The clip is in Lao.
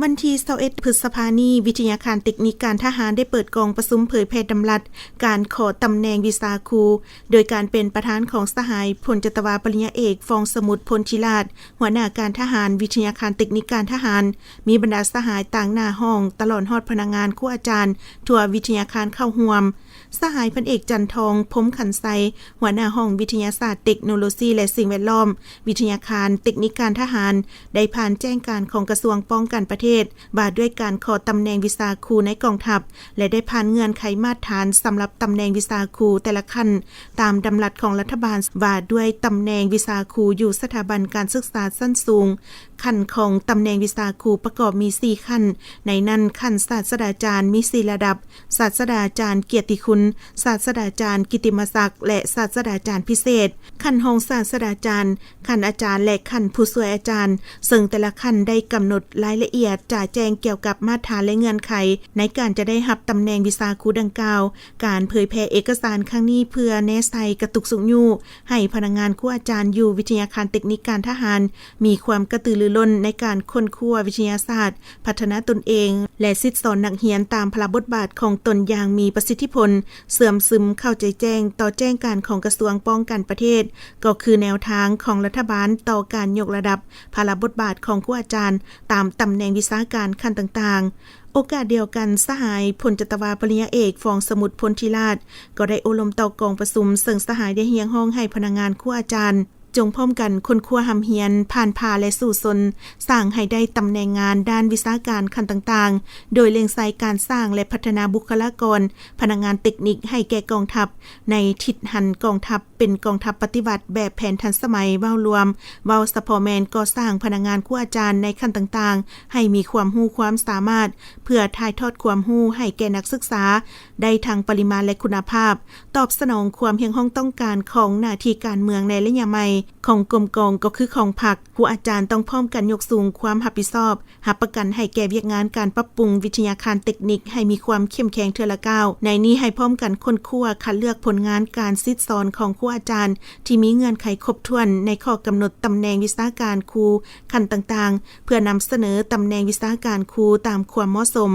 ວັນທີຊາວເອັດ ພຶດສະພານີ້, ວິທະຍາຄານເຕັກນິກການທະຫານໄດ້ເປີດກອງປະຊຸມເຜີຍແຜ່ດຳລັດການຂໍຕຳແໜ່ງວິຊາຄູ, ໂດຍການເປັນປະທານຂອງສະຫາຍພົນຈັດຕະວາປະລິນຍາເອກ ຟອງສະໝຸດ ພົນທິລາດ, ຫົວໜ້າການທະຫານ, ວິທະຍາຄານເຕັກນິກການທະຫານ, ມີບັນດາສະຫາຍຕາງໜ້າຫ້ອງ ຕະຫຼອດຮອດພະນັກງານ, ຄູອາຈານທົ່ວວິທະຍາຄານເຂົ້າຮ່ວມ. ສະຫາຍພັນເອກ ຈັນທອງ ພົມຂັນໄຊ, ຫົວໜ້າຫ້ອງວິທະຍາສາດ, ເຕັກໂນໂລຊີ ແລະ ສິ່ງແວດລ້ອມ, ວິທະຍາຄານເຕັກນິກການທະຫານ ໄດ້ຜ່ານແຈ້ງການຂອງກະຊວງປ້ອງກັນປະເທດ ວ່າດ້ວຍການຂໍຕຳແໜ່ງວິຊາຄູໃນກອງທັບ ແລະ ໄດ້ຜ່ານເງື່ອນໄຂມາດຖານສຳລັບຕຳແໜ່ງວິຊາຄູແຕ່ລະຂັ້ນ ຕາມດຳລັດຂອງລັດຖະບານວ່າດ້ວຍຕຳແໜ່ງວິຊາຄູຢູ່ສະຖາບັນການສຶກສາຊັ້ນສູງ. ຂັ້ນຂອງຕຳແໜ່ງວິຊາຄູປະກອບມີສີ່ຂັ້ນ, ໃນນັ້ນ ຂັ້ນສາດສະດາຈານມີສີ່ລະດັບ, ສາດສະດາຈານກຽດຕິຄຸນ, ສາດສະດາຈານກິດຕິມະສັກ ແລະ ສາດສະດາຈານພິເສດ, ຂັ້ນຮອງສາດສະດາຈານ, ຂັ້ນອາຈານ ແລະ ຂັ້ນຜູ້ຊ່ວຍອາຈານ, ເຊິ່ງແຕ່ລະຂັ້ນໄດ້ກຳນົດລາຍລະອຽດຈະແຈ້ງກ່ຽວກັບມາດຖານ ແລະ ເງື່ອນໄຂໃນການຈະໄດ້ຮັບຕຳແໜ່ງວິຊາຄູດັ່ງກ່າວ. ການເຜີຍແຜ່ເອກະສານຄັ້ງນີ້ເພື່ອແນໃສ່ກະຕຸກຊຸກຍູ້ໃຫ້ພະນັກງານຄູອາຈານຢູ່ວິທະຍາຄານເຕັກນິກການທະຫານ ມີຄວາມກະຕືລືລົ້ນໃນການຄົ້ນຄວ້າວິທະຍາສາດ, ພັດທະນາຕົນເອງ ແລະ ສິດສອນນັກຮຽນຕາມພາລະບົດບາດຂອງຕົນຢ່າງມີປະສິດທິຜົນ, ເຊື່ອມຊຶມ, ເຂົ້າໃຈແຈ້ງຕໍ່ແຈ້ງການຂອງກະຊວງປ້ອງກັນປະເທດ, ກໍຄືແນວທາງຂອງລັດຖະບານຕໍ່ການຍົກລະດັບພາລະບົດບາດຂອງຄູອາຈານຕາມຕຳແໜ່ງວິຊາການຂັ້ນຕ່າງໆ. ໂອກາດດຽວກັນ, ສະຫາຍພົນຈັດຕະວາປະລິນຍາເອກ ຟອງສະໝຸດ ພົນທິລາດ ກໍໄດ້ໂອ້ລົມຕໍ່ກອງປະຊຸມ, ເຊິ່ງສະຫາຍໄດ້ຮຽກຮ້ອງໃຫ້ພະນັກງານຄູອາຈານ ຈົ່ງພ້ອມກັນຄົ້ນຄວ້າຮ່ຳຮຽນ, ຜ່ານຜ່າ ແລະ ສູ້ຊົນສ້າງໃຫ້ໄດ້ຕຳແໜ່ງງານດ້ານວິຊາການຂັ້ນຕ່າງໆ, ໂດຍເລັ່ງໃສ່ການສ້າງ ແລະ ພັດທະນາບຸກຄະລາກອນ, ພະນັກງານເຕັກນິກໃຫ້ແກ່ກອງທັບ, ໃນທິດຫັນກອງທັບເປັນກອງທັບປະຕິວັດແບບແຜນທັນສະໄໝເວົ້າລວມ, ເວົ້າສະເພາະແມ່ນກໍ່ສ້າງພະນັກງານຄູອາຈານໃນຂັ້ນຕ່າງໆ ໃຫ້ມີຄວາມຮູ້ຄວາມສາມາດ ເພື່ອຖ່າຍທອດຄວາມຮູ້ໃຫ້ແກ່ນັກສຶກສາໄດ້ທັງປະລິມານ ແລະ ຄຸນນະພາບ, ຕອບສະໜອງຄວາມຮຽກຮ້ອງຕ້ອງການຂອງໜ້າທີ່ການເມືອງໃນໄລຍະໃໝ່ຂອງກົມກອງ ກໍຄືຂອງພັກ. ຄູອາຈານຕ້ອງພ້ອມກັນຍົກສູງຄວາມຮັບຜິດຊອບ, ຮັບປະກັນໃຫ້ແກ່ວຽກງານການປັບປຸງວິທະຍາຄານເຕັກນິກໃຫ້ມີຄວາມເຂັ້ມແຂງເທື່ອລະກ້າວ. ໃນນີ້ໃຫ້ພ້ອມກັນຄົ້ນຄວ້າຄັດເລືອກຜົນງານການສິດສອນຂອງຄູອາຈານທີ່ມີເງື່ອນໄຂຄົບຖ້ວນໃນຂໍ້ກຳນົດຕຳແໜ່ງວິຊາການຄູຂັ້ນຕ່າງໆ ເພື່ອນຳສະເໜີຕຳແໜ່ງວິຊາການຄູຕາມຄວາມເໝາະສົມ.